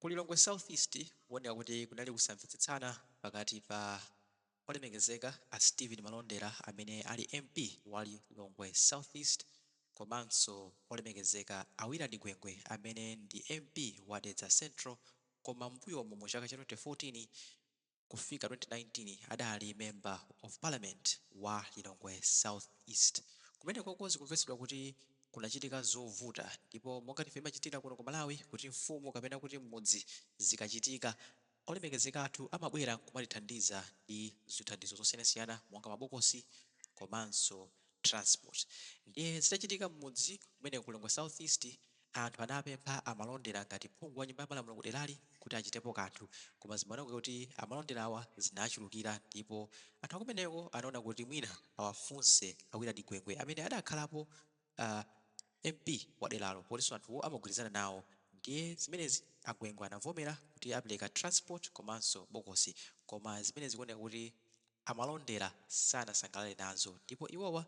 Ku Lilongwe South East kuoneka kuti kunali kusamvetsetsana pakati pa olemekezeka a Steven Malondera amene ali MP wa Lilongwe South East komanso olemekezeka a Willard Gwengwe amene ndi MP wa Dedza Central koma m'mbuyomu mu chaka cha 2014 kufika 2019 adali Member of Parliament wa Lilongwe South East. Kumenekoko zikumvetsedwa kuti kunachitika zovuta ndipo monga ife timachitira kuno ku Malawi kuti mfumu kapena kuti m'mudzi zikachitika olemekezeka athu amabwera nkumatithandiza ndi zithandizo zosiyanasiyana monga mabokosi komanso transport. Ndiye zitachitika m'mudzi kumene ku Lilongwe South East anthu anapempha a Malondera ngati phungu wa nyumba ya malamulo kuderali kuti achitepo kanthu koma zimaoneka kuti a Malonderawa zinachulukira ndipo anthu akumeneko anaona kuti mwina awafunse a Willard Gwengwe amene adakhalapo MP wa deralo potinso anthuwo amagwirizana nawo ndiye zimenezi a Gwengwe anavomera kuti apereka transport komanso bokosi koma zimenezi zikuoneka kuti a Malondera sanasangalale nazo ndipo iwowa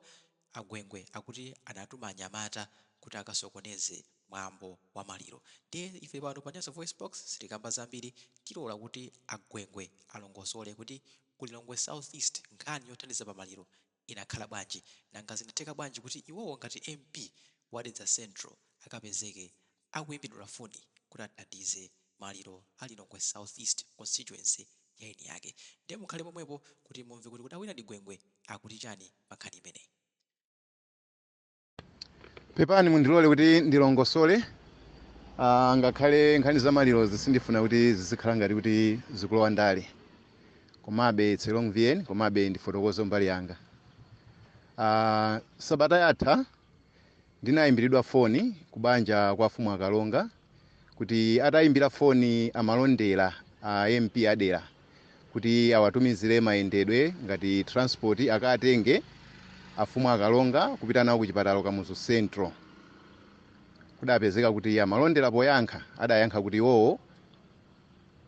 a Gwengwe akuti anatuma anyamata kuti akasokoneze mwambo wa maliro. Ndiye ife pano pa Nyasa VoiceBox sitikamba zambiri, tilola kuti a Gwengwe alongosole kuti ku Lilongwe South East nkhani yothandiza pa maliro inakhala bwanji, nanga zinatheka bwanji kuti iwowo ngati MP wa Dedza Central akapezeke akuimbidwira foni kuti athandize maliro a Lilongwe South East constituency ya eni ake. Ndiye mukhale pomwepo kuti mumve kuti kodi a Willard Gwengwe akuti chani pa nkhani imeneyi. Pepani, mundilole kuti ndilongosole. Ngakhale nkhani za malirozi sindifuna kuti zizikhala ngati kuti zikulowa ndale, komabe it's a long VN, komabe ndifotokoze mbali yanga. Sabata yatha ndinayimbiridwa foni kubanja kwa mfumu Akalonga kuti atayimbira foni amalondera a MP adera kuti awatumizire mayendedwe ngati transport akatenge afumu Akalonga kupita nawo ku chipatala Kamuzu Central. Kudapezeka kuti amalondera poyankha adayankha kuti iwowo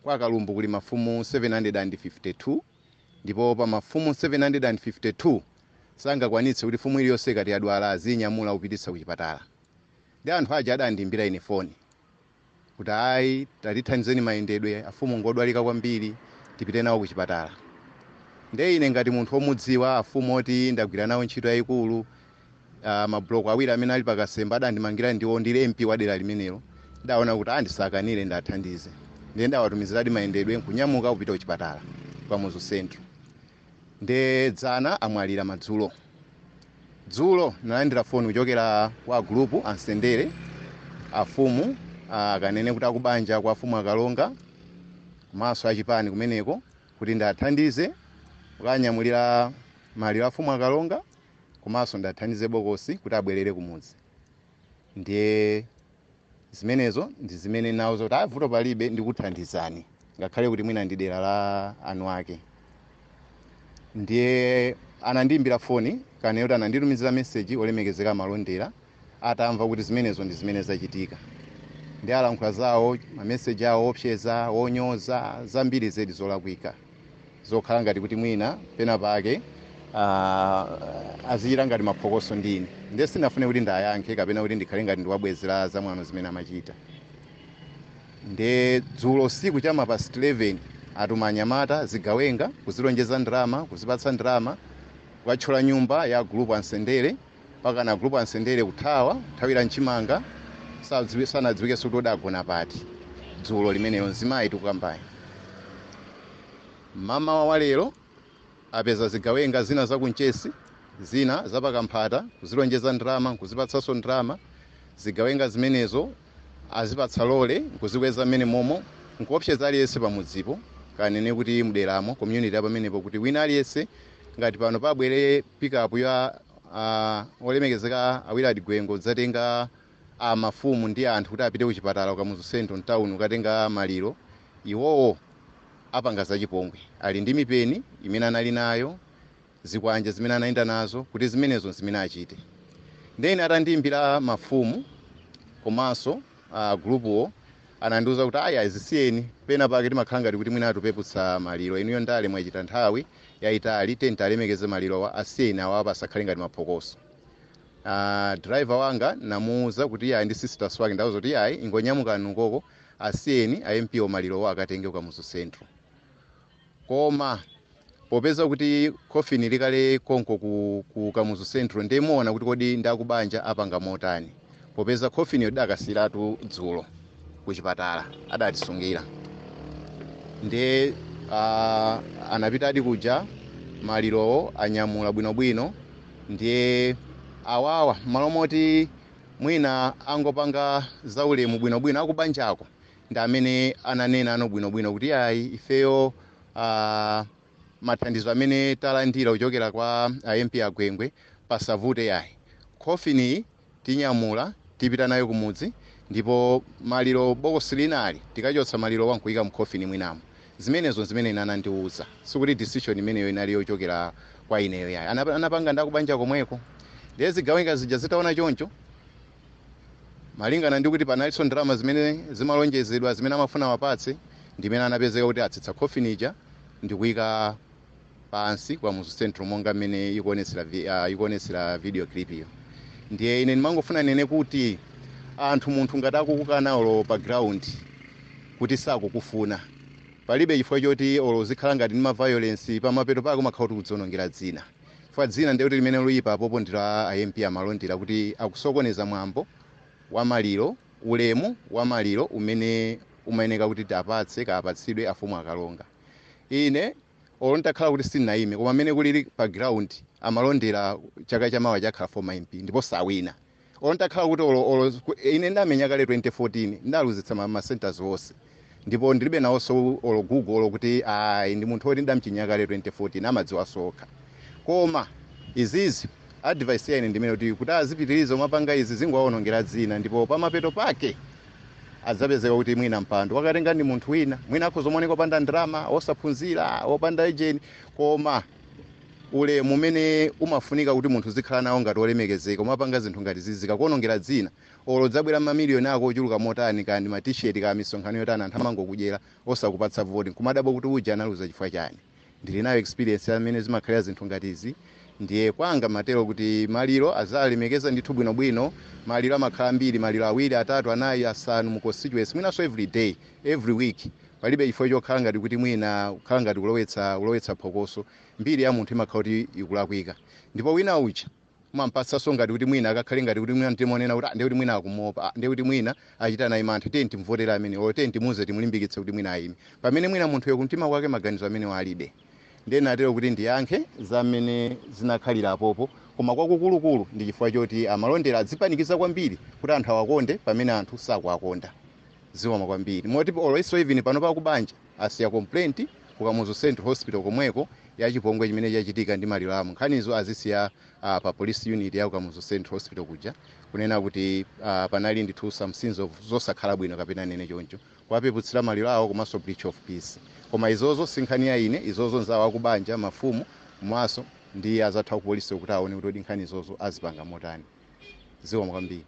kwa Kalumbu kuli mafumu 752 ndipo pa mafumu 752 sangakwanitse kuti fumu iliyonse ikati yadwala azinyamula kupititsa ku chipatala. Ndi anthu aja adandiyimbira ine foni kuti ayi, tatithandizeni mayendedwe, afumu ngodwalika kwambiri, tipite nawo ku chipatala. Nde ine ngati munthu womudziwa afumu oti ndagwira nawo ntchito yayikulu, mabuloko awiri amene ali pakasemba adandimangira ndiwo, ndili MP wa dera limenelo, ndaona kuti andisakanire ndathandize. Ndiye ndawatumiziradi mayendedwe nkunyamuka kupita ku chipatala Kamuzu Central. Nde dzana amwalira madzulo. Dzulo nalandira foni kuchokera kwa group ansendere afumu, akanene kuti akubanja kwa afumu Akalonga komanso achipani kumeneko kuti ndathandize kukanyamulira maliro afumu Akalonga komanso ndathandize bokosi kuti abwerere kumudzi. Ndiye zimenezo ndi zimene nawo zoti a vuto palibe, ndikuthandizani ngakhale kuti mwina ndi dera la anu ake. Ndiye anandiyimbira foni kanene kuti ananditumizira message olemekezeka Malondera atamva kuti zimenezo ndi zimene zachitika, ndi alankhula zawo mameseji awo opseza, onyoza, zambiri zedi zolakwika zokhala ngati kuti mwina pena pake azichita ngati maphokoso ndine. Ndiye sinafune kuti ndayankhe kapena kuti ndikhale ngati ndiwabwezera zamwano zimene amachita. Ndiye dzulo usiku chama past 11 atuma anyamata zigawenga kuzilonjeza ndalama, kuzipatsa ndalama, kukathyola nyumba ya group ansendere mpaka na group ansendere kuthawa, kuthawira mchimanga, sanadziwikenso kuti udagona pati dzulo limenelo. Mzimayi tikukambayi. Mamawa wa lero apeza zigawenga zina zakunchesi, zina zapakamphata, kuzilonjeza ndalama, kuzipatsanso ndalama. Zigawenga zimenezo azipatsa lole nkuzikweza mmene momo nkuopseza aliyense pamudzipo, kanene kuti mderamo community apamenepo, kuti wina aliyense ngati pano pabwere pickup ya olemekezeka a Willard Gwengwe dzatenga a mafumu ndi anthu kuti apite kuchipatala Kamuzu Central town kukatenga maliro, iwowo apanga zachipongwe. Ali ndi mipeni imene anali nayo, zikwanja zimene anayenda nazo, kuti zimenezo zimene achite. Ndeni atandiyimbira mafumu komanso group anandiuza kuti aya, zisiyeni, pena pake timakhala ngati kuti mwina atupeputsa maliro, inuyo ndale mwachita nthawi yayitali, tenti alemekeze malirowa, asiyeni awa pasakhale ngati maphokoso. Driver wanga namuuza kuti iyayi, ndi sisters wake ndauza kuti iyayi, ingonyamukani ukoko. Asiyeni a MP omalirowo akatenge ku Kamuzu Central. Koma popeza kuti coffin likale konko ku Kamuzu Central, ndimuona kuti kodi ndakubanja apanga motani, popeza coffin yo dakasiratu dzulo kuchipatala adatisungira. Ndiye anapitadi kuja, malirowo anyamula bwinobwino. Ndiye awawa malo moti mwina angopanga zaulemu bwinobwino, akubanjako ndi amene ananena ano bwinobwino kuti ayi, ifeyo mathandizo amene talandira kuchokera kwa a MP Agwengwe, pasavute yayi, coffin tinyamula tipita nayo kumudzi, ndipo maliro bokosi linali tikachotsa maliro wankuyika mcoffin mwinamo. Zimenezo zimene ine anandiuza, sikuti decision imeneyo inali yochokera kwa ineyo yayi. Anapanga ndakubanja komweko. Ndiye zigawenga zija zitaona choncho, malingana ndi kuti panalinso ndalama zimene zimalonjezedwa zimene amafuna wapatse, ndimene anapezeka kuti atsitsa coffin ija ndikuyika pansi kwa Kamuzu Central, monga mmene ikuonetsera video clip iyo. Ndiye ine ndimangofuna nene kuti anthu, munthu ngati akukukana olo pa ground kuti sakukufuna, palibe chifukwa choti olo zikhala ngati ndi ma violence. Pamapeto pake umakhala kuti kudzonongera dzina, chifukwa dzina ndiye kuti limene luyipa apopo ndi la a MP Amalondera, kuti akusokoneza mwambo wa maliro, ulemu wa maliro umene umayeneka kuti tapatse kaapatsidwe afumu akalonga. Ine olo nditakhala kuti sindinayime, koma amene kulili pa ground, Amalondera chaka chamawa chakhala former MP ndipo sawina. Olo nditakhala kuti olo ine ndamenya kale 2014, ndaluzitsa ma centers onse, ndipo ndilibe nawonso olo Google olo kuti ayi, ndi munthu woti ndamchinya kale 2014, amadziwa sokha. Koma izizi, advice ya ine ndimene kuti azipitiriza umapanga izi, zingowawonongera dzina, ndipo pamapeto pake adzapezeka kuti mwina mpando wakatenga ndi munthu wina, mwina akhoza kuoneka opanda ndalama, osaphunzira, opanda ejeni, koma ulemu umene umafunika kuti munthu uzikhala nawo ngati olemekezeka, umapanga zinthu ngati zizi zikakuonongera dzina. Olo dzabwera mamiliyoni ako ochuluka motani, kandi ma T-shirt, ka misonkhano yotani, anthu amangokudyera osakupatsa voti, nkumadabwa kuti uja analuza chifukwa chani. Ndili nayo experience amene zimakhalira zinthu ngati izi. Ndiye kwanga matero kuti maliro azalemekeza ndithu bwinobwino. Maliro amakhala ambiri, maliro awiri, atatu, anayi, asanu mu constituency, mwinanso every day, every week. Palibe chifukwa chokhala ngati kuti mwina kukhala ngati kulowetsa phokoso. Mbiri ya munthu imakhala kuti ikulakwika, ndipo wina uja umampatsanso ngati kuti mwina akakhale ngati kuti mwina timonena kuti, "Ah, ndiye kuti mwina akumuopa, ah, ndiye kuti mwina achita naye mantha, tiye timvotere amene olo tiye timuze, timulimbikitse kuti mwina ayime," pamene mwina munthuyo kumtima kwake maganizo amene alibe. Ndiye natero kuti ndiyankhe zamene zinakhalira apopo, koma kwakukulukulu ndi chifukwa choti Amalondera adzipanikiza kwambiri kuti anthu awakonde pamene anthu sakuwakonda. Ziwoma kwambiri. Moti oloiso even pano pakubanja asiya complaint ku Kamuzu Central Hospital komweko ya chipongwe chimene chachitika ndi maliro amo. Nkhanizo azisiya pa police unit ya ku Kamuzu Central Hospital kuja, kunena kuti panali ndithu some scenes of zosakhala bwino, kapena nene choncho, kuwapeputsira maliro awo komanso breach of peace. Koma izozo si nkhani ya ine, izozo nzawo akubanja, mafumu mwaso ndi azathu aku polisi, kuti aone kuti kodi nkhani izozo azipanga motani. Ziwoma kwambiri.